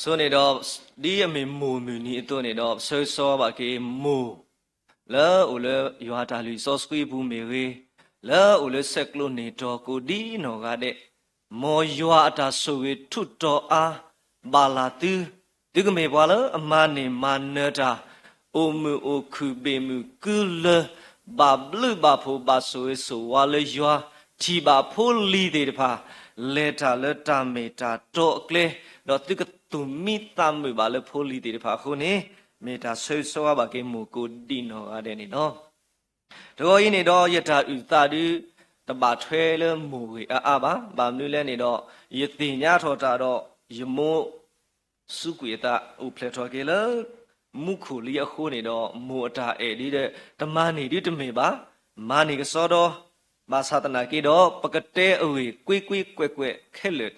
အဃိန့ၣ်ဒီး ဒ်အမ့ၢ်မိၢ်မုၢ်နံၤအသိးန့ၣ်ဒီး ပဆၢဂ့ၤဆၢဝါဘၣ်က့ၤမိၢ် လၢအိၣ်လၢယွၤအတၢ်လုၢ်စီဆှံအပူၤမ့ၢ်ဂ့ၤ, လၢအိၣ်လၢဆဲးကျိးန့ၢ်တီၤကိးဒံနီၢ်ဂၤဒဲး, မ်ယွၤအတၢ်ဆိၣ်ဂ့ၤထူးတီၤအါ ဘၣ်လၢသု, သုကမ့ၢ်ပှၤလၢအမၤန့ၢ်မၤနၢၤတၢ်, အိၣ်မုာ်အိၣ်ခုၣ်ဘ့ၣ်မုၢ်ကုလၢ, ဘၣ်ဘျုးဘၣ်ဖှိၣ်ဘၣ်ဆိၣ်ဂ့ၤဆိၣ်ဝါလၢယွၤ, ထံၣ်ဘၣ်ဖိလံၤသ့ၣ်တဖၣ် လဲၤတၢ်လၢတၢ်မ့ၢ်တၢ်တီအကျဲ, ဒီးသုကသူၣ်မံသးမုာ်ဘၣ်လၢဖိလံၤသ့ၣ်တဖၣ်အဃိန့ၣ်, မ့ၢ်တၢ်ဆၢဂ့ၤဆၢဝါဘၣ်က့ၤမိၢ်ကိးဒံနီၢ်ဂၤဒဲးန့ၣ်လီၤ. တဂီၤအံၤန့ၣ်ဒီး ယတၢ်အုၣ်သးဒုး တဘၣ်ထွဲလၢမိၢ်ဂ့ၤအါအါဘၣ်. ဘၣ်မနုၤလဲၣ်န့ၣ်ဒီး ယသ့ၣ်ညါထီၣ်တၢ်ဒီး ယမိၢ် စူးကွံာ်အသးအိၣ်ဖျဲၣ်ထီၣ်က့ၤလၢ မူခိၣ်လံအဃိန့ၣ်ဒီး မိၢ်အတၢ်အဲၣ်ဒုးဒီး တမၤန့ၢ်ဒုးတမ့ၢ်ဘၣ်, မၤန့ၢ်ကစီဒီ, ဘၣ်ဆၣ်သနာ်က့ဒီး ပကတဲအဂ့ၢ်ကွ့ကွ့ကွဲးကွဲးခဲလၢာ်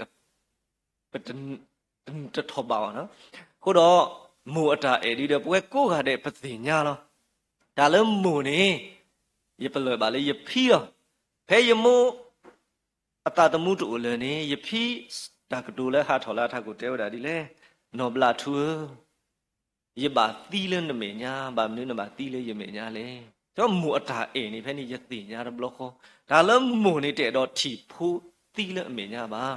ပတ တထီၣ်ဘၣ်ဘၣ်နီၤ. အဃိဒီး မိၢ်အတၢ်အဲၣ်ဒုးဒီး ပဝဲကိးဂၤဒဲးပသ့ၣ်ညါလီၤ. တၢ်လၢမိၢ်န့ၣ် ယပလၢၢ်ဘၣ်လၢယဖံလီၤ. ဖဲယမိၢ် အသးသမူတအိၣ်လၢၤန့ၣ် ယဖံ တၢ်ကတိၤလၢဟးထီၣ်လၢအထးခိၣ်တဲဝဲဒၣ်ဒ်လဲၣ်, နီၢ်ဘျးထူဧၢ, ယဘၣ်သံလၢနမဲာ်ညါ, ဘၣ်မနုၤနဘၣ်သံလၢယမဲာ်ညါလဲၣ်. ဒီးမိၢ်အတၢ်အဲၣ်န့ၣ် ဖဲန့ၣ်ယသ့ၣ်ညါတဘျီဃီ, တၢ်လၢမိၢ်န့ၣ်တအဲၣ်ဒိးထံၣ်ဖိသံလၢအမဲာ်ညါဘၣ်.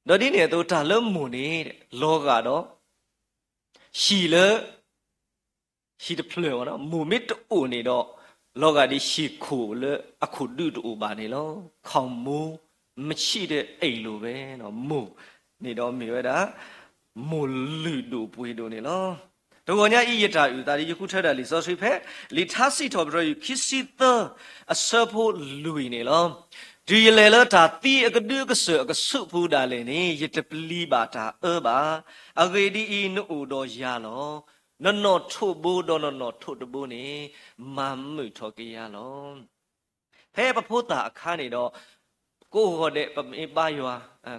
ဒီးဒ်န့ၣ်အသိး တၢ်လၢမိၢ်န့ၣ် လီၤဂာ်ဒီး ဟံၣ်လၢ ဟံၣ်တဖျၢၣ်ဘၣ်နီၤ, မိၢ်မ့ၢ်တအိၣ်န့ၣ်ဒီး လီၤဂာ်ဒ်ဟံၣ်ခိၣ်လၢအခိၣ်ဒုးတအိၣ်ဘၣ်န့ၣ်လီၤ. ခေါင်မိုး မရှိတဲ့အိမ်လိုပဲနီၤ, မိၢ်န့ၣ်ဒီးမ့ၢ်ဝဲဒၣ် မိၢ်လုၢ်ဒိၣ်ပှ့ၤဒိၣ်န့ၣ်လီၤ. တဂီၤညါအံၤယတၢ်အုၣ်သးဒီး ယဃုထၢဒၣ်လံာ်စီဆှံဖဲ လံာ်ထါစံးထီၣ်ပတြၢၤ ယူၢ်ခံဆံသၢ အဆၢဖိလွံၢ်န့ၣ်လီၤ. တုၤယလဲၤလၢတၢ်သံအကဒုအကစၢၢ်အကဆူးပူၤဒၣ်လဲာ်န့ၣ် ယတပျံၤဘၣ်တၢ်အၢဘၣ်. အဂ့ၢ်ဒ်အံၤ, နအိၣ်ဒီးယၤလီၤ. နနီၣ်ထိးဘိဒီးနနီၣ်ထိးတဘိန့ၣ် မၤမုာ်ထီၣ်က့ၤယၤလီၤ. ဖဲပဖိသၣ်အခါန့ၣ်ဒီး ကိးဂီၤဒဲးပမ့ၢ်ဘါယွၤ,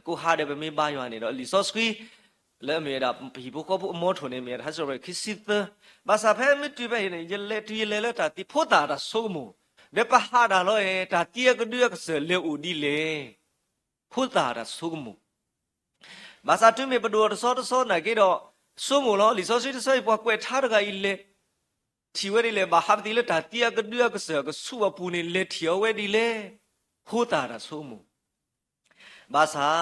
ကိးဟါဒဲးပမ့ၢ်ဘါယွၤန့ၣ်ဒီး လံာ်စီဆှံ လၢအမ့ၢ်ဝဲဒၣ် ပဟံၣ်ဖိဃီဖိအမီထိၣ်န့ၣ် မ့ၢ်ဝဲဒၣ် ထါစံးထီၣ်ပတြၢၤ ခံဆံသၢ, ဘၣ်ဆၣ်ဖဲမ့ၢ်တုၤဖဲအံၤန့ၣ် ယလဲၤတုၤယလဲၤလၢတၢ်သံ ဖိသၣ်တၢ်ဆိကမိၣ်, ဒီးပဟးတၢ်လီၤဧါ, တၢ်သံအကဒုအကစၢၢ်လဲၤအိၣ်ဒ်လဲၣ်. ဖိသၣ်တၢ်ဆိကမိၣ် ဘၣ်ဆၣ်တုၤမ့ၢ်ပဒိၣ်တဆီတဆီနာ်က့ဒီး ဆိကမိၣ်လီၤ. လံာ်စီဆှံတဆၢအံၤ ပှၤကွဲးထါတဂၤအံၤလဲၤ ထံၣ်ဝဲဒ်လဲၣ်, ဘၣ်ဟးပသံလၢတၢ်သံအကဒုအကစၢၢ်အကဆူးအပူၤန့ၣ် လဲၤထံၣ်အီၤဝဲဒ်လဲၣ်. ဖိသၣ်တၢ်ဆိကမိၣ် ဘၣ်ဆၣ်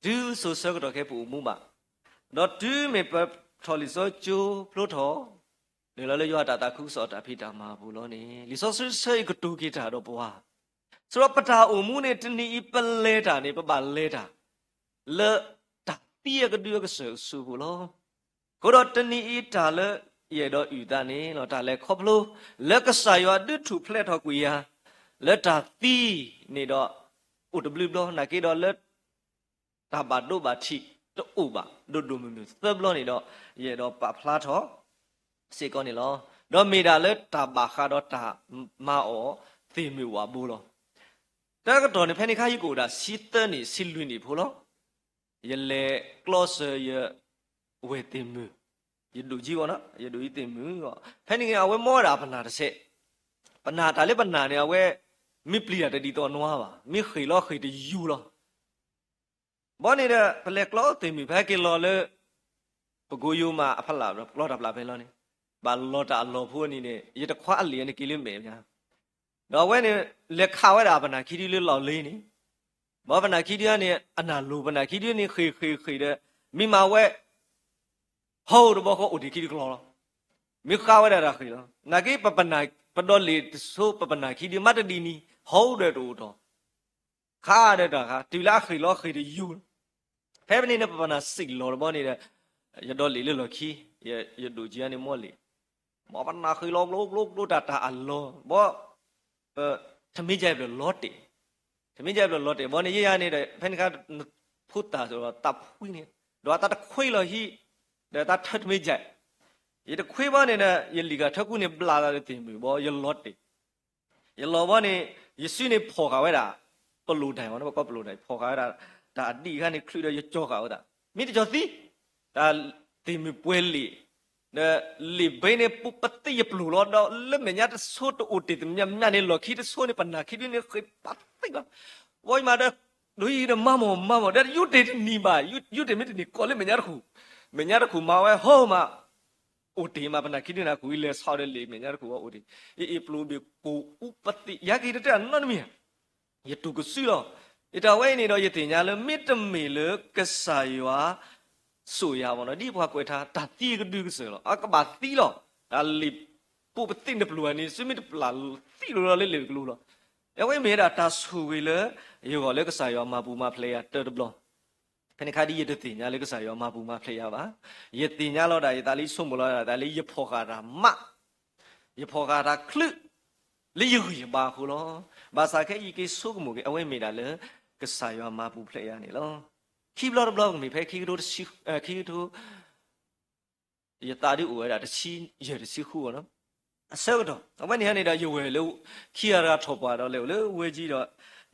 တုၤစိၤဆၢကတီၢ်ခဲအံၤပအိၣ်မူဘၣ်, ဒီးတုၤမ့ၢ်ပထီၣ်လံာ်စီဆှံကၠိဖျိထီၣ် နုာ်လီၤလၢယွၤအတၢ်သးခုကစီၣ်အတၢ်ဖံးတၢ်မၤအပူၤလီၤန့ၣ် လံာ်စီဆှံတဆၢအံၤကတိၤက့ၤတၢ်ဒီးပှၤ ဆိဒီးပတၢ်အိၣ်မူန့ၣ် တနံၤအံၤပလဲၤတၢ်န့ၣ် ပဘၣ်လဲၤတၢ် လၢတၢ်သံအကဒုအကစၢၢ်အကဆူးပူၤလီၤ. အဃိဒီးတနံၤအံၤတၢ်လၢယအဲၣ်ဒိးအုၣ်သးန့ၣ်လီၤ, တၢ်လဲၤခီဖျိ လၢကစၢ်ယွၤဒုးထူၣ်ဖျဲးထီၣ်ကွံာ်ယၤ လၢတၢ်သံန့ၣ်ဒီး အိၣ်တဘျုးဘျီ နာ်က့ဒီးလၢ တၢ်ဘၣ်ဒိဘၣ်ထံးတအိၣ်ဘၣ် ဒိၣ်ဒိၣ်မုၢ်မုၢ်သၢဘျီန့ၣ်ဒီး ယအဲၣ်ဒိးပာ်ဖျါထီၣ် စ့ၢ်ကီးန့ၣ်လီၤ. ဒီးမ့ၢ်ဒၣ်လၢတၢ်ဘၣ်ဃးဒီးတၢ်မၤအီၣ်သ့ၣ်မုၢ်ဝၣ်ဘိလီၤ. တၢ်ကတီၢ်န့ၣ် ဖဲန့ၣ်ခါယကအိၣ်ဒၣ်ဆံသၢနံၣ်ဆံလွံၢ်နံၣ်ဖိလီၤ. ယလဲၤကျီစၢၤယဝဲၢ်သ့ၣ်မုၢ်, ယဒိၣ်ကံအီၤနီၤ, ယဒိၣ်ကံသ့ၣ်မုၢ်အီၤ, ဖဲန့ၣ်အဝဲမီဝဲဒၣ်ပနၢ်တဆဲး, ပနၢ်တၢ်လၢပနၢ်န့ၣ် အဝဲ မ့ၢ်ပျံၤတၢ်တဒ်သိးနွါဘၣ်, မ့ၢ်ဃ့ၢ်လီၤဃ့ၢ်တယူၤလီၤ. ဘီန့ၣ်ဒီး ပလဲၤကျီသ့ၣ်မုၢ်ဖဲက့ၤလီၤလၢ ပကိယိၤမးအဖီလာ် ပကျီတၢ်ပျၢ်ဖဲလီၤန့ၣ်, ဘၣ်လီၤတၢ်အလီၢ်ဖိန့ၣ်န့ၣ် ယတခွါအလံာ်န့ၣ်က့ၤလၢမဲာ်ညါ, ဒီးအဝဲန့ၣ် လဲၤခးဝဲဒၣ်ပနၢ်ခံဒုလၢလီၢ်လ့ၤန့ၣ်, ဘီပနၢ်ခံဒုန့ၣ် အနၢ်လိၤ ပနၢ်ခံဒုန့ၣ် ဃ့ၢ်ဃ့ၢ်ဃ့ၢ်ဒီး မ့ၢ်မၤဝဲ ဟီၣ်အိၣ်တဘီဃီအိၣ်ဒံးခံတကျီလီၤ. မ့ၢ်ဃါဝဲဒၣ်တၢ်ဃ့ၢ်လီၤ. နာ်က့ ပပနၢ် ပဒီလ့ၣ်တဆိ ပပနၢ်ခံဒု မၤတဒ်န့ၣ် ဟီၣ်အိၣ်ဒီးတအိၣ်တီၢ်, ဃါဒီးတၢ်ဃါ တုၤလၢအဃ့ၢ်လီၤဃ့ၢ်တယူၤ, ဖဲန့ၣ်န့ၣ် ပပနၢ်စံၣ်လီၤတဘီန့ၣ်ဒီး ယဒီလ့ၣ်လၢလီၢ်ခံ, ယဒိၣ်ကံန့ၣ်မီၢ်လံာ်, ဘီပနၢ်ဃ့ၢ်လီၤကျိကျိကျိတၢ်တၢ်အလီၢ်, ဘီ ပ ထမ့ၢ်ကၠဲၣ်ပျၢၢ်လီၤတဲာ်, ထမ့ၢ်ကၠဲၣ်ပျၢၢ်လီၤတဲာ် ဘီန့ၣ် ယဲယၤန့ၣ်ဒီး ဖဲန့ၣ်ခါ ဖိသၣ်သးတၢ်ဖှံန့ၣ်, ဒီးအသးတခွ့လီၤဟံၣ်, ဒီးအသးထၢထမ့ၢ်ကၠဲၣ်, ယတခွ့ဘီန့ၣ်ဒီး ယလံာ်ကၤထၢကူန့ၣ် ဘျးသးလၢသ့ၣ်မုၢ်ဘီ ယလီၤတဲာ်, ယလီၤဘီန့ၣ် ယစုန့ၣ်ဖီၣ်ဃာ်ဝဲဒၣ် ပလိၣ်ဒၣ်မး ပကိးပလိၣ်ဒၣ် ဖီၣ်ဃာ်ဝဲဒၣ် တၢ်အဒံၣ်အခါန့ၣ် ချုးဒီးယကၠီဃာ်ဝဲဒၣ် မ့ၢ်တကၠီသံ, တၢ်သ့ၣ်မုၢ်ပှဲၤလံာ်, ဒီးလံာ်ဘ့န့ၣ် ပူၤပသံယပျိၢ်လီၤဒီး လၢမဲာ်ညါတဆိတအိၣ်တ့ၢ်တမံၤမံၤန့ၣ် လီၢ်ခံတဆိန့ၣ် ပနၢ်ခံဒုန့ၣ် ဃ့ၢ်ပာ်သံလီၤ, ဝံၤမးဒီး ဒ်အံၤဒီးမၤမီၢ်မၤမီၢ် ဒီးယိၣ်တ့ၢ်တနံၤဘၣ်, ယိၣ်တ့ၢ်မ့ၢ်တနံၤ ကိးလၢမဲာ်ညါတခိၣ်, မဲာ်ညါတခိၣ်မၤဝဲဟီမး, အိၣ်တ့ၢ်မး ပနၢ်ခံဒုနၢ်ခိၣ်အံၤ လဲၤဆီဒီးလံာ်မဲာ်ညါတခိၣ်ဝဲအိၣ်တ့ၢ်, အ့ၣ်အ့ၣ်ပျိဘ့ၣ်ကိၣ်အူပသံး ယၤက့ၤတတဲအနီတမံၤဧါ ယတူၢ်ကစုလီၤ. ယတၢ်ဝဲအံၤန့ၣ်ဒီး ယသ့ၣ်ညါလၢမ့တမ့ၢ်လၢကစၢ်ယွၤ စိာ်ယၤဘၣ်နီၤ, ဒ်ပှၤကွဲးထါ တၢ်သံကဒုကစၢၢ်လီၤ. အကဘၣ်သံလီၤ. တၢ်လံာ်ပိာ်ပသံးနပျိၢ်န့ၣ် သုမ့ၢ်တပျၢ်သံလိၤလီၤလၢလံာ်တကလူးလီၤ. အဝဲမ့ၢ်ဝဲဒၣ်တၢ်ဆိၣ်ဂ့ၤလၢ ယဂီၢ်လၢကစၢ်ယွၤမၤပူၤမၤဖျဲးယၤတၢ်တဘျီ, ဖဲန့ၣ်ခါဒ်ယတသ့ၣ်ညါလၢကစၢ်ယွၤမၤပူၤမၤဖျဲးယၤဘၣ်. ယသ့ၣ်ညါလီၤဒၣ်ယသးလၢယဆိကမိၣ်လီၤဒၣ်သးလၢယဖီၣ်ဃာ်တၢ်မး ယဖီၣ်ဃာ်တၢ်ချုး လၢယဂံၢ်ယဘါအဃိလီၤ. ဘၣ်ဆၣ်ခဲအံၤယက့ၤဆိကမိၣ်က့ၤ အဝဲမ့ၢ်ဒၣ်လၢ ကစၢ်ယွၤမၤပူၤဖျဲးယၤန့ၣ်လီၤ. ခံဘျီတဘျီကမ့ၢ်ဖဲခံကထိ ယသးဒ်အိၣ်ဝဲဒၣ်တဆံယဲၢ်တဆံဃုအီၤနီၤ. အဆၢကတီၢ် အဝဲန့ၣ်ဟဲန့ၣ်ဒီး ယဝဲၢ်လၢ ခံဂၤတဂၤထီၣ်ပှၢ်ဒီးလဲၤအိၣ်လၢဝဲကံဒီး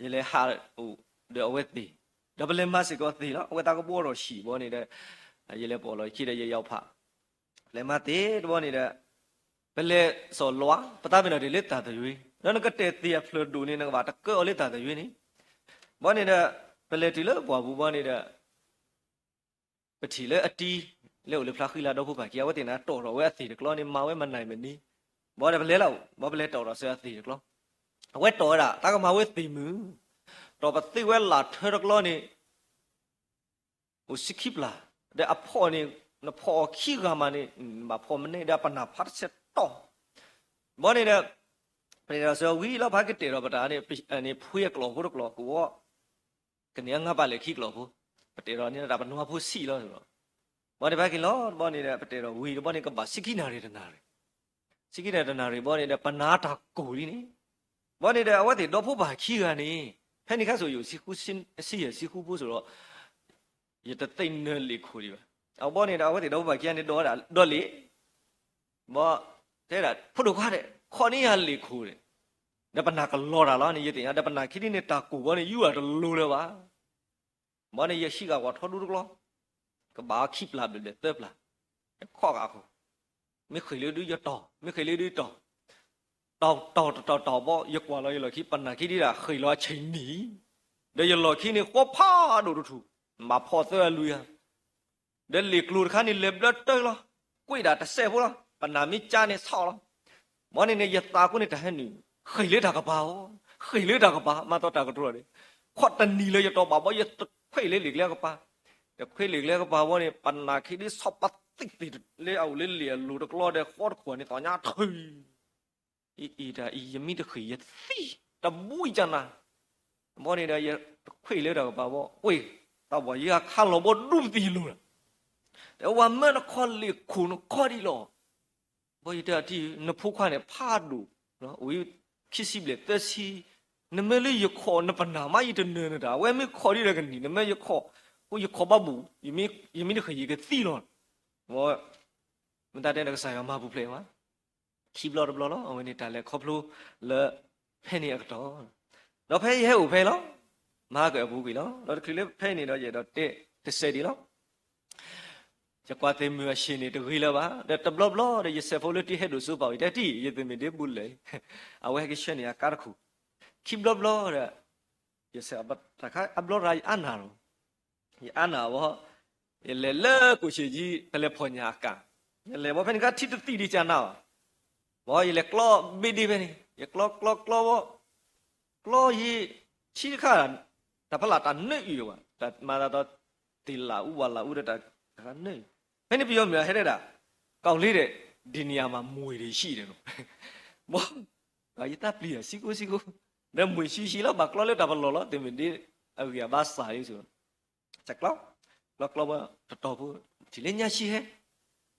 ယလဲၤဟးအိၣ်ဒီးအဝဲသ့ၣ်, ဒီးပလဲၤမၤစ့ၢ်ကီးသ့ၣ်လီၤ. အဝဲသးကဘှီထီၣ်ဆံးဘီန့ၣ်ဒီး ယလဲၤပိာ်လီၤခံဒီးယယီၤဖး လဲၤမၤသ့တဘီန့ၣ်ဒီး ပလဲၤစီၣ်လီၤ ပသးပ့ၤနီၣ်တ့ၢ်လၢတၢ်သယုၢ်, ဒီးနကတဲာ်သ့ၣ်အဖျၢၣ်ဒိၣ်န့ၣ် နကဘၣ်တကၢအီၤလၢတၢ်သယုၢ်န့ၣ်, ဘီန့ၣ်ဒီး ပလဲၤတုၤလၢပှၢ်ပူၤဘီန့ၣ်ဒီး ပထံၣ်လၢအတံၤ လၢအိၣ်လၢဖျါဃံလၤဒီဖိပၢ်ခံ အဝဲသ့ၣ်န့ၣ်တီၣ်ထီၣ်ဝဲအသ့ၣ်တကျီန့ၣ် မၤဝဲမနၤမနံၤ, ဘီဒီးပလဲၤလီၤ ဘီပလဲၤတီၣ်ထီၣ်စၢၤအသ့ၣ်တကျီ, အဝဲတီၣ်ဝဲဒၣ် တၢ်ကမၤဝဲသ့ၣ်မုၢ်, တီၣ်ပသ့ဝဲလၢ်ထၢတကျီန့ၣ် အိၣ်ဆံခံပျၢ်, ဒီးအဖီၣ်န့ၣ် နဖီၣ်အီၤခံဂၤမးန့ၣ် ဘၣ်ဖီၣ်မနုၤဒီးပနၢ်ဖးတဆဲးတီၢ်, ဘီန့ၣ်ဒီး ပတဲာ်ဒီးစၢၤဝံၤလီၤ ပဟဲက့ၤတဲာ်ဒီးပတၢ်န့ၣ် ဖှ့အကျိာ်ဖိတကျိာ်ကဝီၤ ကန့ၢ်အငါးပါးလၢခံကျိာ်ဖိ, ပတဲာ်ဒီးန့ၣ်တၢ်ပနွါဖိဆံးလီၤ, ဘီန့ၣ်ပဟဲက့ၤလီၤ ဘီန့ၣ်ဒီး ပတဲာ်ဒီးဝံၤဒီး ဘီန့ၣ်ကဘၣ်ဆံခံနၣ်ရံၣ်တနၣ်ရံၣ်, ဆံခံနၣ်ရံၣ်တနၣ်ရံၣ် ဘီန့ၣ်ဒီး ပနၢ်တၢ်ကိၢ်လံန့ၣ်, ဘီန့ၣ်ဒီး အဝဲသ့ၣ်ဒီဖိပၢ်ခံဂၤန့ၣ် ဖဲန့ၣ်ခါစိၤယအိၣ်ဆံဃုဆံယဲၢ်ဆံဃုဖိစိၤဒီး ယတသ့ၣ်နၢၤလ့ၣ်ခိၣ်ဒံးဘၣ်, အဘီန့ၣ်ဒီး အဝဲသ့ၣ်ဒီဖိပၢ်ခံဂၤန့ၣ် ဒီးဝဲဒၣ်ဒီလ့ၣ် ဘီ တဲဒၣ် ဖိဒိၣ်ခွါဒဲး ခီန့ၢ်ယၤလ့ၣ်ခိၣ်ဒဲး, ဒီးပနၢ်ကလီတၢ်လီၤန့ၣ် ယသ့ၣ်ညါ ဒီးပနၢ်ခံဒ်န့ၣ် တၢ်ကိၢ်ဘီန့ၣ် ယူၤအတလိၤလၢၤဘၣ်, ဘီန့ၣ် ယဟံးဃာ်ကွၢ်ထီဒူတကျီ, ကဘၣ်ခံပျၢ်ဘျဲၣ်ဘျဲၣ်သၢပျၢ်, ယခီဂာ်ခိၣ်, မ့ၢ်ဃ့ၢ်လၢဒုယတီၢ်, မ့ၢ်ဃ့ၢ်လၢဒုယတီၢ် တီၢ်တီၢ်တီၢ်တီၢ်ဘီ ယကွၢ်လီၤယလီၢ်ခံ ပနၢ်ခံဒ်ဒၣ်ဃ့ၢ်လီၤအဆံးနံၣ်, ဒီးယလီၢ်ခံန့ၣ် ဃီဖးဒိၣ်တထူၣ်, မၤဖီၣ်သၢအလွံၢ်ဧါ, ဒီးလ့ၣ်ကျိၤတခါန့ၣ် လဲၤဘျၢတၢၢ်လီၤ, ကွံာ်ဒၣ်တစဲးဖိလီၤ, ပနၢ်မ့ၢ်ကၠါန့ၣ်ဆီၣ်လီၤ, ဘီန့ၣ်န့ၣ် ယသးကိးန့ၣ်တၢ်ဟဲနုာ်, ဃ့ၢ်လၢတၢ်ကပၤဧိၤ, ဃ့ၢ်လၢတၢ်ကပၤ မၤသီတၢ်ကတြူၢ်န့ၣ်, ခီတနံၤလၢယတီၢ်ဘၣ်ဘီ ယတခွဲးလၢလ့ၣ်ကျဲကပၤ, တခွဲးလ့ၣ်ကျဲကပၤဘီန့ၣ် ပနၢ်ခံဒ်ဆီၣ်ပသံၣ်သ့ၣ်လၢအအိၣ်လၢလ့ၣ်အလိၤတကျီဒီး ဃီတခွးန့ၣ် သီညါထုး အံၤအံၤတၢ်အံၤ ယမ့ၢ်တဃ့ၢ်ယသံ, တဘှံးကနၤ, ဘီန့ၣ်ဒီး ယတခွဲးလၢတၢ်ကပၤဘီ ကွံာ်, တၢ်ဘီယခါလီၤဘီဒူပသံၣ်လိၤလီၤ, တဲဝဲမၢနခီလ့ၣ်ခိၣ်နခီဒံးလီၤ, ဘီယတဲအီၤတံၢ် နဖိခွါန့ၣ်ဖးဒိၣ်, အိၣ်ခံဆံဘျဲၣ်သၢဆံ, နမၢလၢယခီ နပနၢ်မးယတနၢၤနတၢ် အဝဲမ့ၢ်ခီဒံးဒီးကနံၣ် နမၢယခီ, အိၣ်ယခီဘၣ်ဘူး, ယမ့ၢ်တဃ့ၢ်ယကသံလီၤ, ဘီ မ့ၢ်တၢ်တဲဒီးကစၢ်ယွၤမၤပူၤဖျဲးမး ခံဘျီတဘျီလီၤ. အဝဲန့ၣ်တၢ်လဲၤခီဖျိလၢ ဖဲန့ၣ်အကတီၢ်, ဒီးဖဲယဟဲအိၣ်ဖဲလီၤ, မၤကၢၣ်အပူၤကွံာ်လီၤ. ဒီးတချုးလၢဖဲန့ၣ်ဒီး ယအဲၣ်ဒိးတဲတစဲးဒံးလီၤ. ယကွၢ်သုးမုၢ်အဆ့ၣ်န့ၣ်တဂ့ၤလၢၤဘၣ်, ဒီးတဘျီဘျီဒီး ယစဲးဖိလၢတံၤဟဲဒိၣ်စိပာ်ဝံၤ တဲတံၢ် ယသုးမုၢ်ဒ့ဘူလဲၣ်, အဝဲဟဲက့ၤဆှၢန့ၢ်အကါတခိၣ်, ခံဘျီဘျီဒီး ယစဲးတခါအဘျီရၤယအါနၢ်လီၤ ယအါနၢ်ဝဲ, ယလဲၤလၢကိၣ်ဆ့ၣ်ကၠံ ပလဲၤဖီၣ်ညၣ်အကၣ်, ယလဲၤဘီဖဲန့ၣ်ခါထံတသံၣ်ဒံးကနၣ်ဘၣ်, ဘီယလဲၤကျီဘ့ဒ့ဖဲန့ၣ် ယကျီကျီကျီဘီ, ကျီယံၤ ဆံတခါ တၢ်ဖီလာ်တၢ်နၢအုၣ်ဘၣ်, တၢ်မၤသးဒီး တ့ၢ်လၣ်အူဝၣ်လၣ်အူဒီးတၢ်တခါနၢအုၣ်, ဖဲန့ၣ်ပယီၤမုၣ်အဟဲတဲဒၣ်, ကီၢ်လ့ဒီး ဒ်န့ၣ်ယမၤမွ့ၢ်ဒံးဆံးဒီး, ဘီ ယတၢ်ပျံၤယၤဆံကိၣ်ဆံကိၣ်, ဒီးမွ့ၢ်ဆံးဆံးလီၤ ဘၣ်ကျီလၢတၢ်ပလီၢ်လီၤ သုးမုၢ်ဒ့အဂံၢ်အဘါစၢ်လံစ့ၢ်ကီး, ကျီ ကျီကျီဘီ တတီၤဖိ, ထံၣ်လၢညါဆံးဟဲ,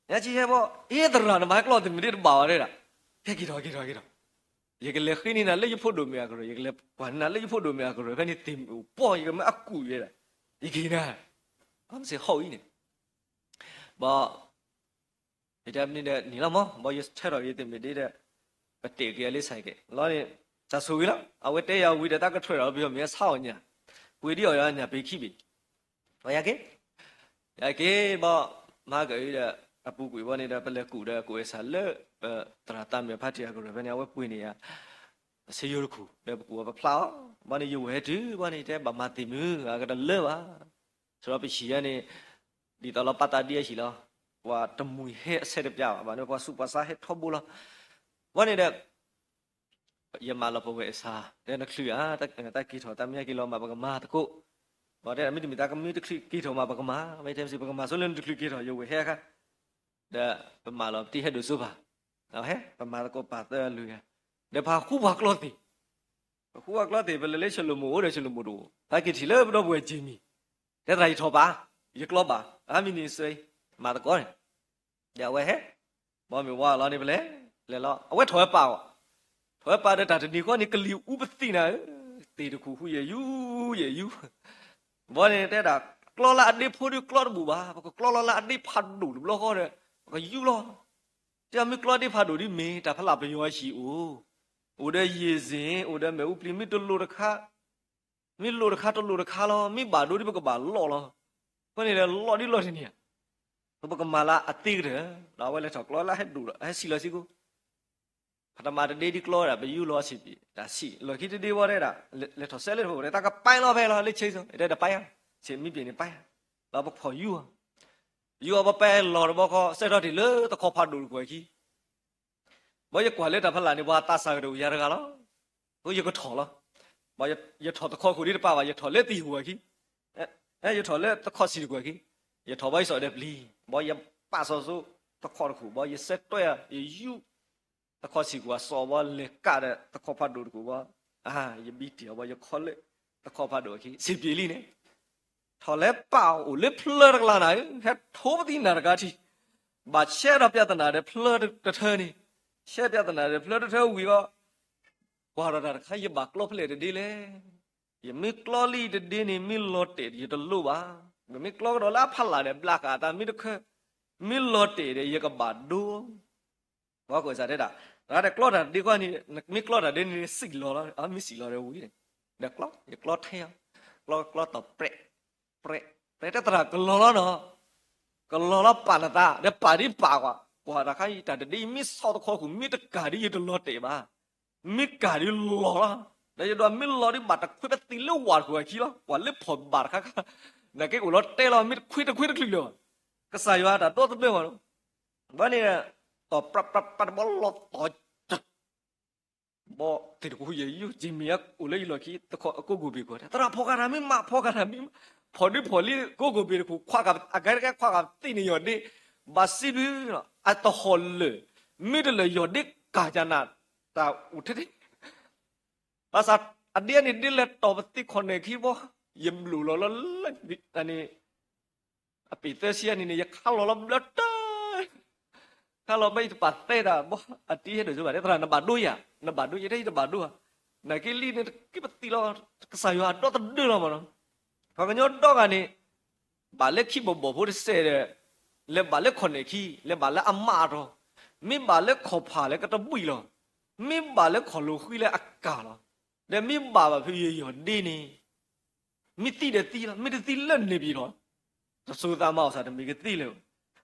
ညါဆံးဟဲဘီ, အ့ သရၣ်နဘၣ်ဟဲကျီသုးမုၢ်ဒ့တဘၣ်ဘၣ်တဲဒၣ်, ဟဲက့ၤထီၣ်က့ၤထီၣ်က့ၤထီၣ်, ယကလဲၤဃ့န့ၢ်နၤလၢယဖိဒိၣ်မ့ၢ်အကရၢၢ် ယကလဲၤကွၢ်န့ၢ်နၤလၢယဖိဒိၣ်မ့ၢ်အကရၢၢ် ဖဲန့ၣ်သုးမုၢ်အိၣ်ပီၢ်ယကမ့ၢ်အကူၣ်ယဲဒၣ်, ယက့ၤနၤ, အမ့ၢ်စ့ၢ်ဟီၣ်အံၤန့ၣ်, ဘီ ယတဲမနုၤဒီးနံၤလီၤမး ဘီယဆၢထၢၣ်ဒီးယသုးမုၢ်ဒ့ဒီး, ပတဲာ်က့ၤအလၢစဲးကဲးလီၤန့ၣ်, တၢ်ဆိၣ်ဂ့ၤလီၤ အဝဲတဲယၤဝံၤဒီးတၢ်ကထွဲဒီးပယီၤမုၣ်ဟဲဆါအီၣ်ညၣ်, ပှ့ၤဒံးအီၣ်ယၤညၣ်ပ့ၤခံဘ့ၣ်, ယက့ၤ, ယက့ၤဘီ, မၤကၢၣ်အံၤဒီး, အပူၤကွံာ်ဘီန့ၣ်ဒီး ပလဲၤကူၣ်ဒီးကိးဝဲစၢ်လၢ, သရၣ်သးမုၣ်ဖါတံၢ်အကရၢၢ်ဖဲန့ၣ် အဝဲပှ့ၤန့ၢ်ယၤ, စ့ယိၤတခူၣ် ဒီးပကူၣ်အီၤပဖျါအီၤ, ဘၣ်န့ၣ်ယဝဲၢ်ဟဲတုၤဘၣ်န့ၣ် တဲဘၣ်မၤသ့ၣ်မုၢ် အကတလၢဘၣ်. ဆိဒီးပဟံၣ်ယဲန့ၣ် ဒ်သိးလီၤပာ်သးဒ်အဟံၣ်လီၤ, ပှၤတမှံၤဟဲအဆဲးတပျၢ်ဘၣ်, ဘၣ်န့ၣ်ပှၤဆူးပှၤဆါဟဲထီဘိလီၤ. ဘၣ်န့ၣ်ဒီး ယမၤလီၤပဝဲၢ်အဆၣ် တဲနချုးဧါ, တၢ်က့ၤထီၣ်တၢ်မ့ၢ်က့ၤလီၤမၤပကမၤသကိး, ဘၣ်တဲမ့ၢ်တမ့ၢ်တၢ်ကမ့ၢ်တချုးက့ၤထီၣ်မၤပကမၤ, မ့ၢ်ထဲမ့ၢ်စ့ၢ် ပကမၤဆိလၢနတချုးက့ၤထီၣ် ယဝဲၢ်ဟဲအခါ ဒီးပမၤလီၤပတံၢ်ဟဲဒိၣ်စိဖး, ဟဲ ပမၤသကိးပာ်သၢလွံၢ်ဂၤ, ဒီးပဟးဃူပှၤကျီသ့ၣ်, ပဃူပှၤကျီသ့ၣ် ပလဲၤလၢၡလိၣ်မိၣ်အိၣ်ဒီးၡလိၣ်မိၣ်တအိၣ်, ပဟဲက့ၤထံၣ်လၢပဒီပုၢ်ဝဲၢ်က့မံၤ, တဲသရၣ်ယထီၣ်ပာ်, ယကျီဘၣ်, အမံၤန့ၣ်စ့, မၤသကိးန့ၣ်, ဒီးအဝဲဟဲ, ဘၣ်မ့ၢ်ဝါလီၤန့ၣ်ပလဲၤ, လဲၤလီၤ အဝဲထီၣ်ဝဲပာ်အီၤ, ထီၣ်ဝဲပာ်ဒီးတၢ်တနံၤဃီန့ၣ် ကလံၤအူပသံၣ်နၤဧၢ, သ့ၣ်တခူၣ်ဃုယဲၢ်ယူ, ယဲၢ်ယူ ဘၣ်န့ၣ်တဲဒၣ် ကျီလၢအဒ့ဖိဒုးကျီတဘူၣ်ဘၣ်, ပကကျီလီၤလၢအဒ့ဖးဒိၣ်တဘျီဃီဒီး ပကယူလီၤ. တဲမ့ၢ်ကျီဒ့ဖးဒိၣ်ဒ်မ့ၢ် တၢ်ဖးလၢ်ပယီၤအဟံၣ်အိၣ်, အိၣ်ဒီးယံာ်စ့ၣ် အိၣ်ဒီးမ့ၣ်အူပျံၤ မ့ၢ်တလိၣ်တခါ, မ့ၢ်လိၣ်တခါတလိၣ်တခါလီၤ, မ့ၢ်ဘၣ်ဒိဒ်ပကဘၣ်လီၢ်လီၤ. အဃိန့ၣ်ဒီးလီၢ်ဒ်လီၢ်တနံၤဧါ, ပကမၤလၢအသ့ကတၢၢ်, ဒီးအဝဲလဲၤထီၣ်ကျီလၢဟဲဒိၣ်ဒီး ဟဲဆံးလီၤစ့ၢ်ကီး ဖးတမၤတဒ့ဒ်ကျီဝဲဒၣ် ပယူလီၤအဆံးပံး, တၢ်ဆံးလီၢ်ခံတဒ့ဝဲတဲဒၣ်, လဲၤထီၣ်စဲလၢတဖၣ် တဲတၢ်ကပာ်လီၤဖဲလီၤ လၢဆ့စီ တဲတပာ်ယၤ, ဆ့မံပံးန့ၣ်ပာ်ယၤ, ဒီးပဖီၣ်ယူအီၤ, ယူအီၤပပဲလီၤတဘျီဃီ စဲထီၣ်တ့ၢ်လၢတခီဖးဒိၣ်တကွဲၤခံ ဘၣ်ယကွၢ်လၢတၢ်ဖးလၢ်န့ၣ် ပှၤသးစၢ်ကတအိၣ်ယၤတဂၤလီၤ. အဃိယကထီၣ်လီၤ. ဘၣ်ယထီၣ်တခီခိၣ်ဒ်တပာ်ဘၣ်, ယထီၣ်လၢသံၣ်ဟူးဝဲခံ, ယထီၣ်လၢတခီဆံးတကွဲၤခံ, ယထီၣ်ဘၣ်ယစီၣ်ဒီးပျံၤ, ဘၣ်ယပာ်စီၤစိတခီတခိၣ်, ဘၣ်ယစဲးတွဲယယူၢ် တခီဆံးကွၢ်စီၤဘၣ် လဲၤကးဒီးတခီဖးဒိၣ်တခိၣ်ဘၣ်, ယဘံတ့ၢ်အီၤဘၣ် ယခီလၢတခီဖးဒိၣ်ခံ စံးပံးလံန့ၣ် ထီၣ်လဲၤပာ်အိၣ်လၢဖျၢၣ်တကလးနၤဧၢ, ဟဲထိပသံနၤတကးထံၣ်, ဘၣ်ဆဲးဒီးပြဿနာဒီးဖျၢၣ်တထၢန့ၣ်, ဆဲးပြဿနာဒီးဖျၢၣ်တထၢဝံၤအီၤ, ကွၢ်ဒီးတၢ်တခါ ယဘၣ်ကျီဖဲလဲၣ်တဒ့လဲၣ်. ယမ့ၢ်ကျီလံတဒ့န့ၣ် မ့ၢ်လီၤတဲာ်ဒီးယတလိၣ်ဘၣ်. ယမ့ၢ်ကျီကဒီးလၢအဖီလာ်ဒီး ဘျးဃာ်အသးမ့ၢ်တခၢ, မ့ၢ်လီၤတဲာ်ဒီးယကဘၣ်ဒိ ဘၣ်ကွဲးစးတဲဒၣ်, တဂၤဒီးကျီတၢ်တဒ့ကွၢ်န့ၣ်, မ့ၢ်ကျီတၢ်ဒ့န့ၣ် စံၣ်လီၤလီၤ, အမ့ၢ်စံၣ်လီၤဒီးဝံၤန့ၣ်, ဒီးကျီ, ယကျီထဲအီၤ, ကျီ, ကျီတီၢ်ပြဲး, ပြဲး, ပြဲးတဲသရၣ်ကလီၤလီၤနီၤ, ကလီၤလီၤပာ်နသး, ဒီးပာ်ဒ်ပာ်ကွၢ်, ကွၢ်တၢ်ခါအံၤတၢ်တဒ့အံၤ မ့ၢ်ဆီတခီခိၣ် မ့ၢ်တကးဒ်ယတလီၤတဲာ်ဘၣ်, မ့ၢ်ကးဒ်လီၤလီၤ, ဒီးယဒိးမ့ၢ်လီၤဒ်ဘၣ်တခွ့ပသံၣ်လၢဝၤတခိၣ်အခံလီၤ, ကွၢ်လၢဖီၣ်ဘၣ်တခါခါ, နာ်က့အိၣ်လီၤတဲလီၤ မ့ၢ်တခွ့တခွ့တချုးလၢၤဘၣ်, ကစၢ်ယွၤတၢ်ဒီသဒၢမးနီၤ ဘၣ်န့ၣ်, တီၢ်ပြးပြးပြးတဘီလီၤတီၤ, ဘီသ့ၣ်တကူယဲၢ်ယူၢ် က့ၤမ့ၢ်အအိၣ်လၢယလီၢ်ခံ သခီအကိးကိၣ်ဘ့ၣ်ကွၢ် သရၣ်ဖီၣ်ဃာ်တၢ်မ့ၢ်မး ဖီၣ်ဃာ်တၢ်မ့ၢ်မး, ဖီၣ်ဒုးဖီၣ်လံ ကိးကိၣ်ဘ့ၣ်တခိၣ် ခွးဃာ်အကဲတကဲ ခွးဃာ်သ့ၣ်န့ၣ်ယီၢ်ဒ့, ဘၣ်စံးဘျုး, အတဟီၣ်လၢာ်, မ့ၢ်တလၢာ်ယီၢ်ဒ့ကၢ်ကနၤ, တၢ်အိၣ်ထဲထဲ ဘၣ်ဆၣ်, အဒ့န့ၣ်ဒ့လဲၤတီၢ်ပသံၣ်ခီၣ်နဲၣ်ခံဘီ, ယဘျုးလီၤလၢ, န့ၣ်, အပ့ၤသၢဆံအနံၤန့ၣ် ယခါလီၤလီၤဘျၢတၢၢ်, ခါလီၤဘျၢယတပာ်သဲတၢ်ဘီ, အတံၤဟဲဒိၣ်စိဘၣ် တဲသရၣ်နဘၣ်ဒိယၤ, နဘၣ်ဒိယတဲယတဘၣ်ဒိဧါ, နာ်က့လံန့ၣ်တက့ၢ်ပသံၣ်လီၤ, ကစၢ်ယွၤအဒီသဒၢလီၤမးနီၤ, ပှၤကညီဒီဂၤန့ၣ် ဘၣ်လၢခံဘီၣ်ဘီၣ်ဖိတစဲးဒီး, လဲၤဘၣ်လၢခီၣ်နဲၣ်ခံ, လဲၤဘၣ်လၢအမးအတီၤ, မ့ၢ်ဘၣ်လၢခီၣ်ဖးလၢကတဘှံးလီၤ, မ့ၢ်ဘၣ်လၢခီၣ်လိာ်ဃံလၢအကၢ်လီၤ, ဒီးမ့ၢ်ဘၣ်ဘၣ်ဖုယယီၢ်ဒ့န့ၣ်, မ့ၢ်သံဒီးသံလီၤ, မ့ၢ်တသံလၢန့ၣ်ပံၤလီၤ, တစိၤသးမၤအီၣ်ဆၣ်တမ့ၢ်ကသံလၢၤ,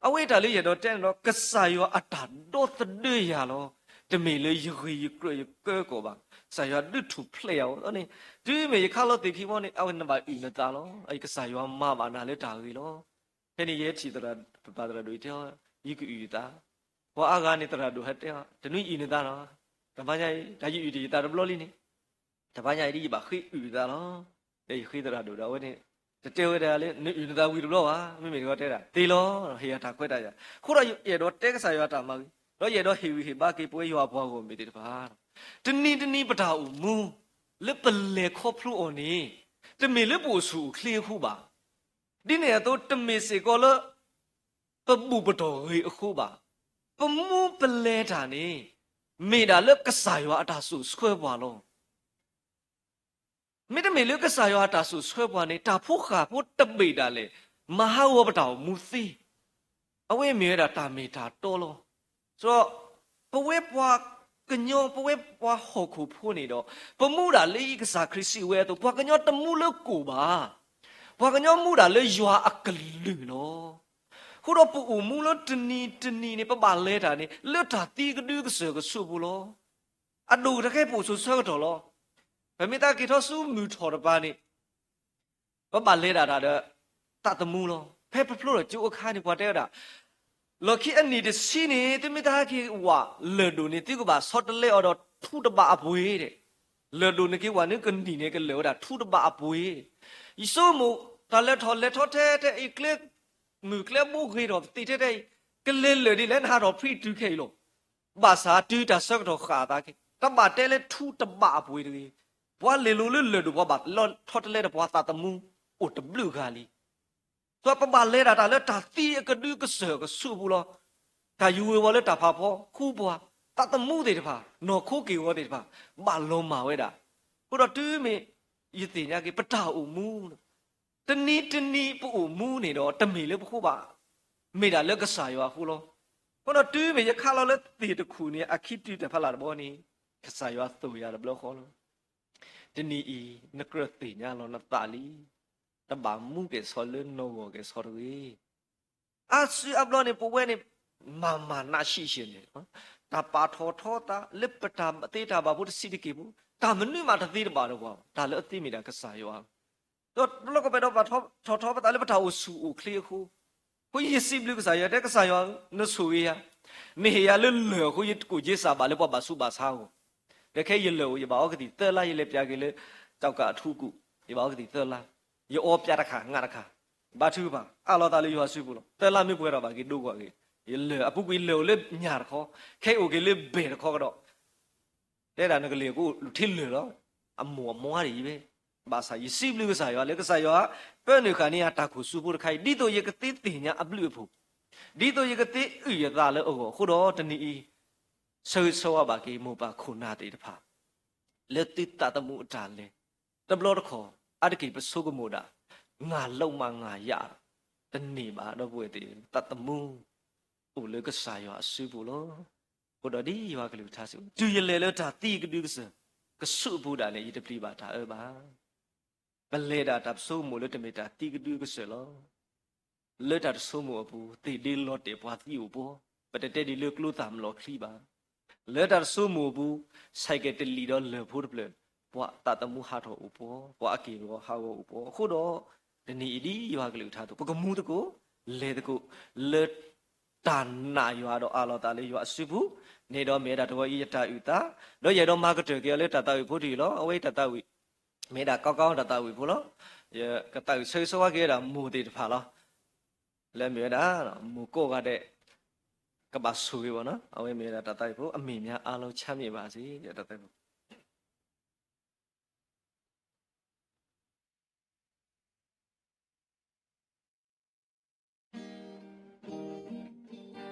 အဝဲတၢ်လၢယအဲၣ်ဒိးတဲန့ၣ်ဒီး ကစၢ်ယွၤအတၢ်ဒီသဒၢယၤလီၤ, တမ့ၢ်လၢယဂ့ၤယကြၢးယကၢကီၢ်ဘၣ်, ကစၢ်ယွၤဒုးထူၣ်ဖျဲးယၤအဃိန့ၣ်, တုၤမ့ၢ်ယခါလီၤသ့ၣ်ခံဘီန့ၣ် အဝဲနဘၣ်အုၣ်နသးလီၤ, အကစၢ်ယွၤမၤဘၣ်နၤလၢတၢ်ဂ့ၤလီၤ, ဖဲန့ၣ်ယဲထံၣ်သရၣ်, ပပၢ်သရၣ်ဒိၣ်အံၤတဲအီၤ, ယကအုၣ်ယသး, ပှၤအါဂၤန့ၣ်သရၣ်ဒိၣ်ဟဲတဲအီၤ တနွံအုၣ်နသးနီၤ, တဘျီညါအံၤ တၢ်ယအုၣ်တ့ၢ်ယသးတဘျီလံန့ၣ် တဘျီညါအံၤဒ်ယဘၣ်ဃ့အုၣ်ယသးလီၤ, ဒီးယဃ့သရၣ်ဒိၣ်ဒီးအဝဲန့ၣ်, တတဲဝဲဒၣ်လၢ နအုၣ်နသးဝံၤတဘျီဘၣ်, မ့မ့ၢ်တခီတဲဒၣ် သ့လီၤ, ဟ့ၣ်ယၤတၢ်ခွဲးတၢ်ယာ်, အဃိဒီးယအဲၣ်ဒိးတဲကစၢ်ယွၤတၢ်မၤဂ့ၤ, ဒီးယအဲၣ်ဒိးဟ့ၣ်ဂံၢ်ဟ့ၣ်ဘါက့ၤပဝဲယွၤအပှၤဂီၢ်မုၢ်သ့ၣ်တဖၣ်, တနံၤတနံၤပတၢ်အိၣ်မူ, လၢပလဲၤခီဖျိအီၤန့ၣ်, တမ့ၢ်လၢပအိၣ်ဆူၣ်အိၣ်ချ့အဃိဘၣ်, ဒ်န့ၣ်အသိးတမ့ၢ်စ့ၢ်ကီးလၢ ပဘူၣ်ပတီၢ်ဂ့ၤအဃိဘၣ်, ပမူပလဲၤတၢ်န့ၣ်, မ့ၢ်ဒၣ်လၢကစၢ်ယွၤအတၢ်စိာ်ဆှၢပှၤလီၤ. မ့တမ့ၢ်လၢကစၢ်ယွၤအတၢ်စိာ်ဆှၢပှၤန့ၣ် တၢ်ဖိဃၢ်ဖိတဘ့ၣ်ဒၣ်လဲာ် မၤဟးဂီၤပတၢ်အိၣ်မူသ့, အဝဲမ့ၢ်ဝဲဒၣ်တၢ်မ့ၢ်တၢ်တီလီၤ. ဒီးပဝဲပှၤကညီ ပဝဲပှၤဟီၣ်ခိၣ်ဖိန့ၣ်ဒီး ပမူဒၣ်လၢအံၤကစၢ်ခရံာ်စံးဝဲအသိး ပှၤကညီတမူလၢကိၣ်ဘၣ်, ပှၤကညီမူဒၣ်လၢယွၤအကလုၢ်လီၤ. အဃိဒီးပအိၣ်မူလၢတနံၤတနံၤန့ၣ် ပဘၣ်လဲၤတၢ်န့ၣ် လၢတၢ်သံကဒုကစၢၢ်ကဆိးပူၤလီၤ. အဒိၣ်ကတၢၢ်ခဲအံၤ ပအိၣ်ဆိးဆၢကတီၢ်လီၤ. ပမ့ၢ်သးက့ၤထီၣ်ဆူမုၢ်ထီၣ်တပၤန့ၣ် ပဘၣ်လဲၤဒၣ်တၢ်ဒီး သးသမူလီၤ. ဖဲပဖျိထီၣ်ကၠိအခါန့ၣ် ပှၤတဲဝဲဒၣ် လီၢ်ခံအနံၣ်တဆံန့ၣ် သုမ့ၢ်သးဟဲက့ၤဝးလၢၢ်ဒိၣ်န့ၣ် သုကဘၣ်ဆီတလဲအီၤဒီးထူတဘးအပှ့ၤဒဲး. လၢၢ်ဒိၣ်န့ၣ်က့ၤဝးန့ၣ် ကနံၣ်န့ၣ် ကလၢာ်ဝဲဒၣ်ထူတဘးအပှ့ၤ. ယဆိကမိၣ် တၢ်လဲၤထီၣ်လဲၤထီထဲထဲအံၤ ကျဲမုၢ်ကျဲဘိဂ့ၤထီၣ်ပသ့ၣ်ထဲထဲအံၤ ကလဲၤလၢာ်ဒ်လဲၣ် နဟးထီၣ်ဖံးတုၤခဲအံၤလီၤ. ဘၣ်ဆၣ်တုၤတၢ်ဆၢကတီၢ်ဃၣ်အသးခဲ တဘၣ်တဲလၢထူတဘးအပှ့ၤတဂ့ၤ. ပှၤလဲၤလိၤလၢလၢၢ်ဒိၣ် ပှၤဘၣ်လီၤဆီတလဲဒီးပှၤသးသမူအိၣ်တဘျုးဂၤလံ. ဒီးပဘၣ်လဲၤဒၣ်တၢ်လၢတၢ်သံအကဒုကစၢၢ်ကဆူးအပူၤလီၤ. တၢ်ယူၤဝ့ၤဝီၤလၢတၢ်ဖးဖီ ဃူပှၤ သးသမူသ့ၣ်တဖၣ် နီၢ်ခိက့ၢ်ဂီၤသ့ၣ်တဖၣ် ဘၣ်လီၤမၢ်ဝဲဒၣ်. အဃိဒီးတုၤမ့ၢ်ယသ့ၣ်ညါက့ၤ ပတၢ်အိၣ်မူ တနံၤတနံၤပအိၣ်မူန့ၣ်ဒီး တမ့ၢ်လၢပဃိဘၣ်, မ့ၢ်ဒၣ်လၢကစၢ်ယွၤအဃိလီၤ. အဃိဒီးတုၤမ့ၢ်ယခးလီၤလၢသ့ၣ်တခူၣ်န့ၣ် အခံတုၤတၢ်ဖးလၢ်တဘီန့ၣ် ကစၢ်ယွၤသိၣ်ယၤတဘျီဃီလီၤ. တနံၤအံၤ နကြၢးသ့ၣ်ညါလီၤနသးလံ. တဘၣ်မူကဲၣ်ဆိးလၢနီၢ်ဂီၢ်ကဲၣ်ဆိးတဂ့ၤ. အါစုအါဘျီန့ၣ် ပဝဲန့ၣ် မၤမၤနးဆံးဆံးန့ၣ်, တၢ်ပာ်ထီၣ်ထီသးလၢပတၢ်သ့တၢ်ဘၣ်ဖိတဆံးတက့ၢ်ဖိ, တၢ်မနုၤမးတသ့တဘၣ်ဒီးပှၤ, တၢ်လၢအသ့မ့ၢ်ဒၣ်ကစၢ်ယွၤ. ဒီးတဘျီကီးပဒီးပာ်ထီၣ်ထီပသးလၢပတၢ်အိၣ်ဆူၣ်အိၣ်ချ့အဃိ, အဃိယစံးဘျုးကစၢ်ယွၤ တဲကစၢ်ယွၤ, နဆိၣ်ဂ့ၤယၤ, နဟ့ၣ်ယၤလၢလၢၢ်အဃိ ယကိၣ်က့စၢ်ဘၣ်လၢပှၤဘၣ်ဆူးဘၣ်ဆါအဂီၢ်. ဒီးခဲအံၤယလၢၢ်အိၣ် ယဘၣ်အီကသံၣ်သၢလါ ယလဲၤပၠးက့ၤလၢ ကၠီၣ်ကၣ်အထူအကူၣ်, ယဘၣ်အီကသံၣ်သၢလါ, ယအီပၠးတခါ ငါတခါ, ဘါထုကဖၣ် အးလီၤသးလၢယွၤစုပူၤလီၤ. သၢလါမ့ၢ်ပှဲၤဒီးဘၣ်က့ၤဒိကွၢ်က့ၤ, ယလၢၢ်အပူၤကွံာ်လၢၢ်အိၣ်လၢညၣ်တခီ, ခဲအံၤအိၣ်က့ၤလၢဘဲၣ်တခီကဒီး တဲဒၣ်နကလဲၤကအိၣ်လူၤထံလၢၢ်လီၤ. အမိၢ်အမါဒ်အံၤဘၣ်. ဘၣ်ဆၣ်ယစံးဘျုးကစၢ်ယွၤလၢကစၢ်ယွၤ ပၢနုာ်ဃာ်န့ၢ်ယၤတၢ်ခိၣ်စူဖိတခါအံၤ ဒ်သိးယကသ့သ့ၣ်ညါအဘျုးအဖှိၣ်, ဒ်သိးယကသ့အုၣ်ယသးလၢအဂီၢ်အဃိဒီး တနံၤအံၤ ဆၢဂ့ၤဆၢဝါဘၣ်က့ၤမိၢ်ပၢ်ခိၣ်နၢ်သ့ၣ်တဖၣ် လၢသုသးသမူအတၢ်လဲၤ, တဘျီတခီၣ် အါတက့ၢ်ပဆိကမိၣ်ဒၣ် ငါလုပ်မှငါရ တန့ၢ်ဘၣ် ဒီပုၢ်ဝဲၢ်သ့ၣ်, သးသမူအိၣ်လၢကစၢ်ယွၤအစုပူၤလီၤ. အဃိဒီးဒ်ယွၤကလုၢ်ကထါစံး, တုၤယလဲၤလၢတၢ်သံကဒုကစၢၢ် ကဆူးအပူၤဒၣ်န့ၣ် ယတပျံၤဘၣ်တၢ်အၢဘၣ်. ပလဲၤဒၣ်တၢ်ပဆိကမိၣ်လၢတမ့ၢ်တၢ်သံကဒုကစၢၢ်လီၤ. လၢတၢ်တဆိကမိၣ်အပူၤ သ့ၣ်ဒ့လီၤတဲာ်ပှၤသံအိၣ်ပှီၤ, ပတတဲဒ်လၢကျိသၣ်မလီၤချံဘၣ်. လၢတၢ်တဆိကမိၣ်အပူၤ ဆဲးကဲးတလံာ်ဒီးလၢၢ်ဖိတဖျၢၣ်, ပှၤသးသမူဟးထီၣ်အိၣ်ပှီၤ, ပှၤအက့ၢ်အဂီၤဟးဂီၤအိၣ်ပှီၤ. အဃိဒီး တနံၤအံၤဒ်ယွၤကလုၢ်ကထါအသိး ပကမူသကိး လဲၤသကိး လၢတၢ်နာ်ယွၤဒီးအးလီၤသးလၢယွၤအစုပူၤန့ၣ်ဒီး မ့ၢ်ဝဲဒၣ်တဝီအံၤယတၢ်အုၣ်သး, ဒီးယအဲၣ်ဒိးမၤကတၢၢ်က့ၤအီၤလၢတၢ်သးဝံၣ်ဖိတယုၢ်လီၤ. အဝဲအံၤတၢ်သးဝံၣ် မ့ၢ်ဒၣ်ကီကီတၢ်သးဝံၣ်ဖိလီၤ. ယကသးဝံၣ်ဆၢဂ့ၤဆၢဝါက့ၤဝဲဒၣ်မိၢ်သ့ၣ်တဖၣ်လီၤ. လၢမ့ၢ်ဝဲဒၣ် မိၢ်ကိးဂၤဒဲး ကဘၣ်ဆိၣ်ဂ့ၤဘၣ်နီၤ. အဝဲမ့ၢ်ဝဲဒၣ်တၢ်သးဝံၣ်ဖိ အမ့ၢ်မၠါအါလီၤဆါမ့ၢ်ဘၣ်စ့ၢ်ကီး တၢ်သးဝံၣ်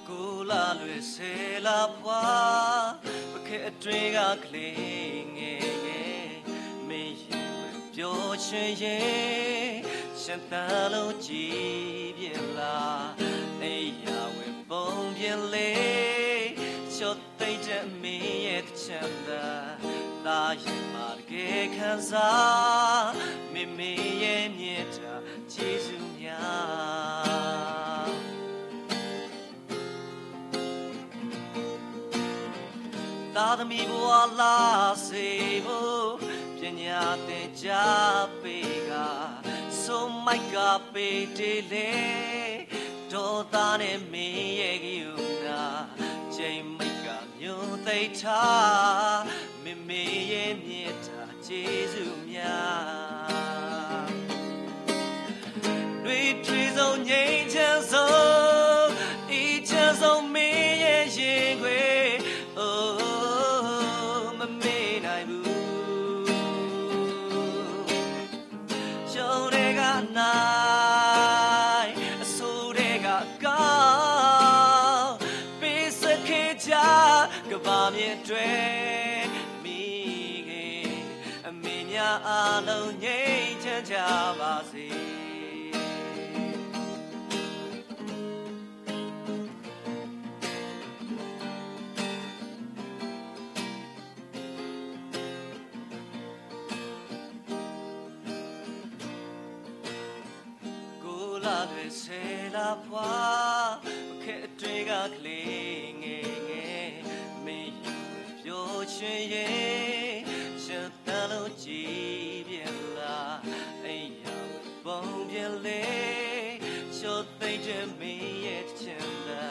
ဖိ ကိုယ်လာလွင်ဆယ်လပိုင်း ပခဲအတွင်းက ကလေးငယ်ရဲ့ မင်းရဲ့ဝတ်ပြောချင်ရင် ရှင်သန်လို့ကြည်ပြင်းလား အိပ်ရာဝင်ပုံပြင်လေး ချော့သိမ်းတဲ့မင်းရဲ့သချမ်းသံ သာရင်မှတကယ်ခံစား မင်းမင်းရဲ့မြတ်တာကျေးဇူးများ သားသမီးဘဝလာစေဖို့ ပညာသင်ကြားပေးက ဆိုမိုက်ကပေးတေလဲ ဒေါသနဲ့မင်းရဲ့ကရုဏာ ချိန်မိတ်ကမျိုးသိမ်းထား မင်းမင်းရဲ့မြတ်တာကျေးဇူးများ တွေးထွေးဆုံးငြိမ်းချမ်းဆုံး အေးချမ်းဆုံးမင်းရဲ့ရင်ခွင် အိုမမေ့နိုင်ဘူး ရုံးထဲကနိုင် အဆိုးထဲကကောင်း ပေးဆက်ခဲ့ကြ ကမ္ဘာမြေအတွက် မိခင်အမေများအားလုံးငြိမ်းချမ်းကြပါစေ အလွဲၢ်ဆဲးလၢပှၤ, ပခဲအတြ့ဂၤချ့ငဲငဲ, မ့ၢ်ယွၤပျိဆှၢယဲ, ယသးလိကံဘျဲလၢ, အယၤပူၤဘျဲလဲ, ဆိသ့တမ့ၢ်ယဲတဆၢလၢ,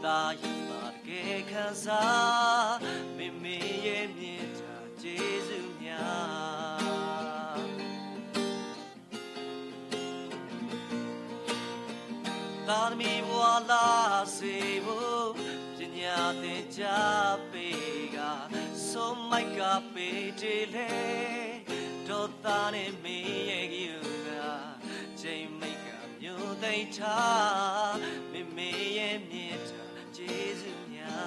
သးယံၤဘၣ်တကဲခၢၣ်စး, မ့မ့ၢ်ယဲမ့ၢ်တၢ်စ့စူညါ သးတမံၤပှၤလၢစ့ဖိ, ပညၣ်သ့ၣ်ကၢ်ပ့ၤဂၤ, ဆိမံကၢ်ပ့ၤတ့လဲ, ဒီးသးန့ၣ်မ့ၢ်ယဲကယုၢ်ဂၤ, ကမံကၢ်မံသ့ၣ်ထါ, မ့မ့ၢ်ယဲမ့ၢ်တၢ်စ့စူညါ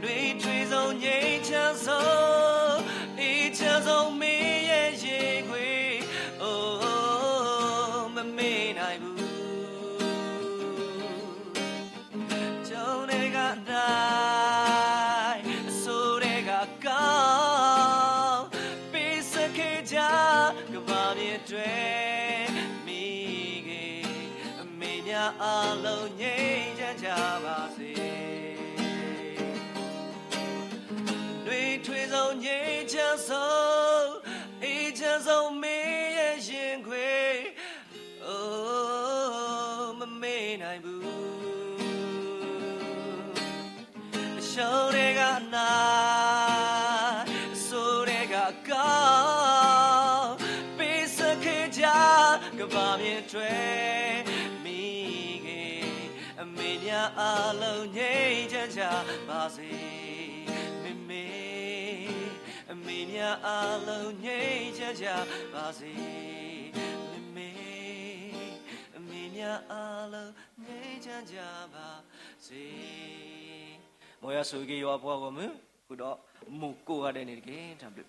နွံထွံစိည့ဆၢစိ, အ့ဆၢစိမ့ၢ်ယဲယ့ၢ်ခွ့, အိ, မမ့ၢ်နၢ်ဟူ, ကၠိန့ၣ်ဂၤနၢ်, အစိန့ၣ်ဂၤကီ, ပ့စခ့ယၤ, ကဘၣ်မ့ၢ်တွဲ, မံၤဂ့ၤ, အမဲာ်ညါအလီၢ်ငြိမ်ဆၢဘၣ်စ့ နွံထွံစိည့ဆၢစိ, အ့ဆၢစိမ့ၢ်ယဲယ့ၢ်ခွ့, အိ, မမ့ၢ်နၢ်ဟူ, အစိန့ၣ်ဂၤနၢ်, အစိန့ၣ်ဂၤကီ, ပ့စခ့ယၤ, ကဘၣ်မ့ၢ်တွဲ, မံၤဂ့ၤ, အမဲာ်ညါအလီၢ်ငြိမ်ဆၢဘၣ်စ့, မ့မ့ၢ်, အမဲာ်ညါအလီၢ်ငြိမ်ဆၢဘၣ်စ့, မ့မ့ၢ်, အမဲာ်ညါအလီၢ်ငြိမ်ဆၢဘၣ်စ့, မ်ယွၤဆိၣ်ဂ့ၤက့ၤယွၤအပှၤဂီၢ်မုၢ်, ဃုာ်ဒီးမိၢ်ကိးဂၤဒဲးန့ၣ်တက့ၢ်. တၢ်ဘျုး